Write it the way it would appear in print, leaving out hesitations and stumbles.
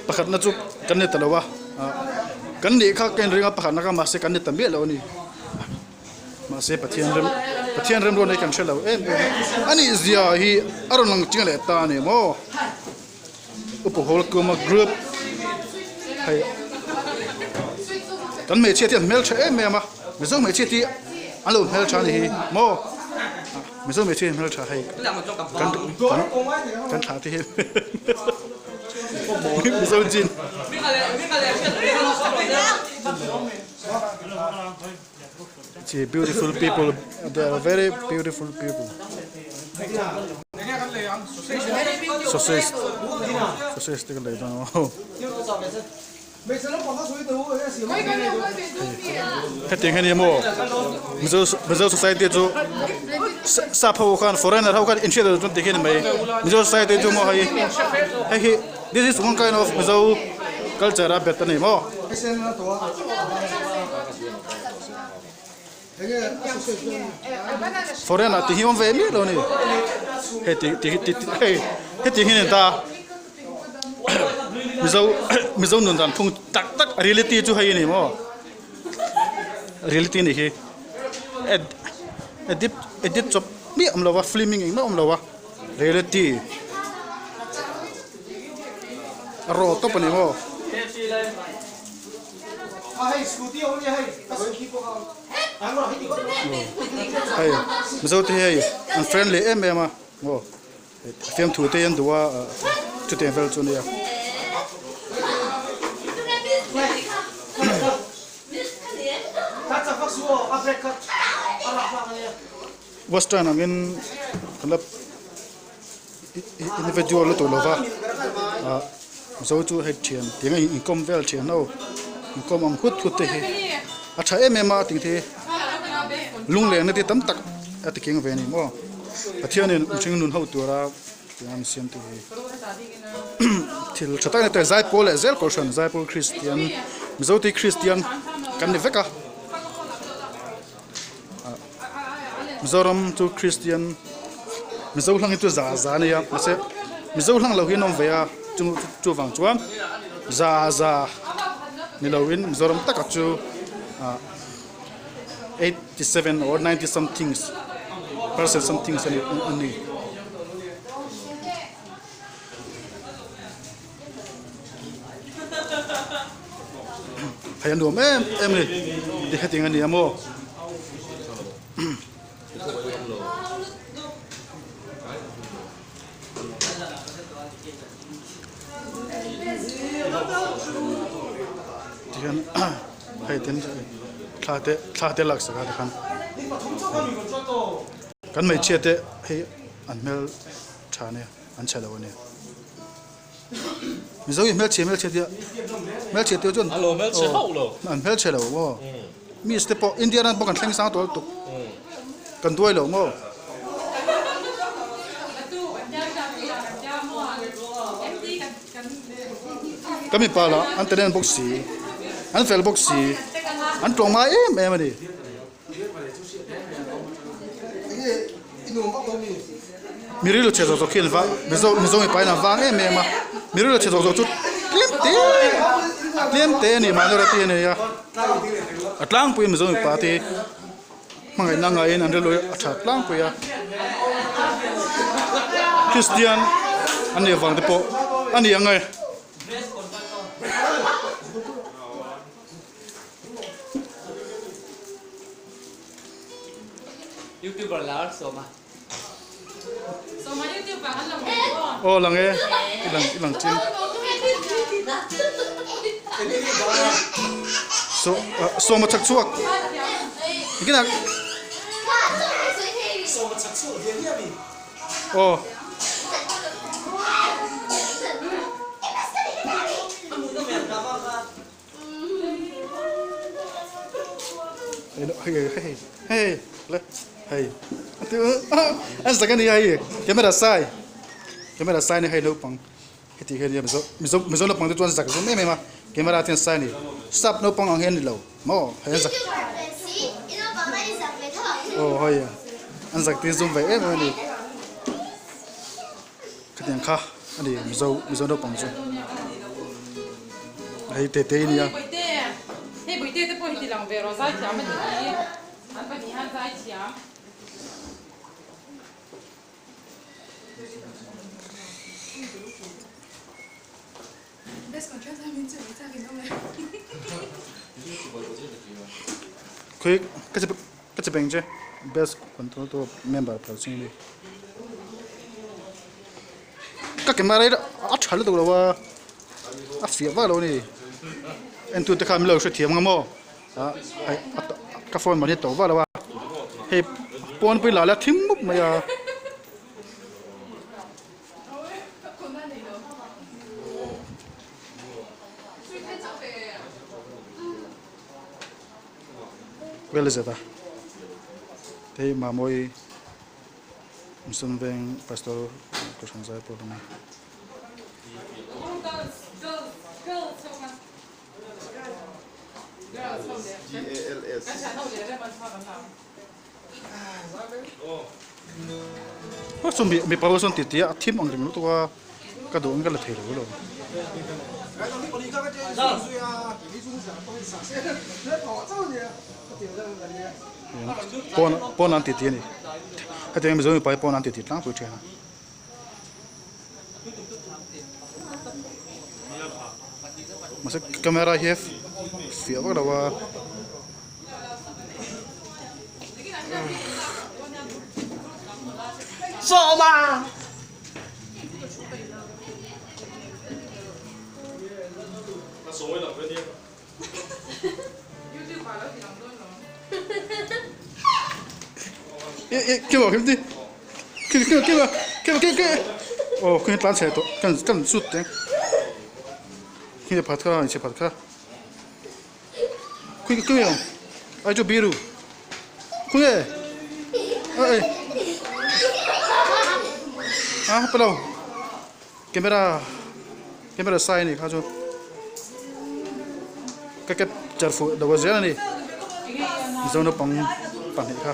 Pakhatna chu kan ni ta lo a kan nih kha ka inring a pakhatna kha mahse kan ni ta miah lo a ni mahse Pathian rem Pathian remruat hi kan hre lo em em a a nih zia hi a rawn lang chiang leh ta a ni maw Upa Hawlkuma group hei kan hmeichhia te an hmeltha em em a Mizo hmeichhia te an lo hmeltha a ni hi maw Mizo hmeichhia hi hmeltha hei kan kan kan thlah te hi Mizo jean It's beautiful people they are very beautiful people sausage sausage te ka lei dawn aw hetiang hi a ni maw Mizo Mizo society chu sap ho khan foreigner ho khan inhriat loh chuan tikhian a ni mai Mizo society chu maw hei hei hi this is one kind of Mizo culture a bet a ni maw. Foreign ah ti hi awm ve miah lo a ni hei ti ti ti hei heti hi a ni ta mizo mizo nun dan phung tak tak reality chu hei a ni maw reality a nih hi ed edit edit chawp miah awm lo va filming engmah awm lo va reality a raw tawp a ni maw. Hei Mizo te hi hei an friendly em em a aw fiamthu te hi an duh a chutiang vel chu a nia. Western angin kan la individual lutuk lova ah mizo chu hei thian tiang a inkawm vel thian ho inkawm ang hut hut te hi a tha em em a tih te hi lunglenna te tam tak a ti keng ve a ni maw Pathianin mihring nun ho tura tiang a mi siam te hi thil tha tak a ni ta zaipawl leh zel kohhran zaipawl kristian mizo te hi kristian kan ni vek a. Mizoram chu Kristian Mizo hlang hi chu za za a nia mahse Mizo hlang lo hi an awm ve a chu chuvang chuan za za ni loin Mizoram taka chu ah 87 or 90 something percent something a ni. Hei a nuam em em a ni ti hetiang a ni a maw. Tihian hei ten thla te thla te lak sak a tikhan kan hmeichhia te hei an hmel tha ania. An chhe lo a ni. Mizo hi hmelchhe hmelchhe tia hmelchhe tia chuan Alo hmelchhe hauh lo. An hmelchhe lo maw. Miss te pawh India ram pawh kan thleng sang tawh lutuk. Kan duai lo maw. Ka mipa lah an talent bawk si, an fel bawk si, an tlawng ngai em em a ni. Mi rilru chhe zawk zawk khi an vang, Mizo Mizo mipa in an vang em em a, mi rilru chhe zawk zawk chu tlem te tlem te a ni minority a ni a, a tlangpui Mizo mipa te hi hmangaihna ngaiin an rilru a tha tlangpui a, Kristian an nih avang te pawh a ni ang e. Youtuber lar sawma. Sawma youtuber an lang aw lang e i lang i lang chiang so sawma chak chhuak engtin ah aw. Hei hei hei le hei an zak ania hei camera sai camera sai ni hei naupang heti hian nia mizo mizo mizo naupang te chuan zak zum em em a camera te hian sai ani sap naupang ang hian a ni lo maw hei an zak aw hei an zak te zum ve em em a ni khatiang kha a ni mizo mizo naupang chu hei te te ania. Khawi ka che ka che beng che best control tu member phal ching ani ka camera hi a tha lutuk lo a a fiah vak lo a ni entu te khan min lo hrethiam ang maw ah hei ka phone man hi a to vak lo a hei pawn pawh hi la la thim mup mai a. Vel zet a hei Mamawii Mission Veng Pastor Kohhran zai pawh a lang a. Chu mipa ho chuan titi a thim ang reng lutuk a ka duh ang ka la thei lo lo. Pawn pawn an titi a ni hetiang mizo mipa hi pawn an titi tlangpui thin a. Mahse camera hi fiah vak lo a. Sawma! Kêu kim đi kêu kêu kêu kêu kêu kêu ồ kêu tán xe tôi cần cần rút đấy khi phát ra chỉ phát ra kêu kêu ai cho biru kêu ai à bắt đầu camera camera sai này kha chu ka capture fuh lo zel a ni mizo naupang pahnih kha.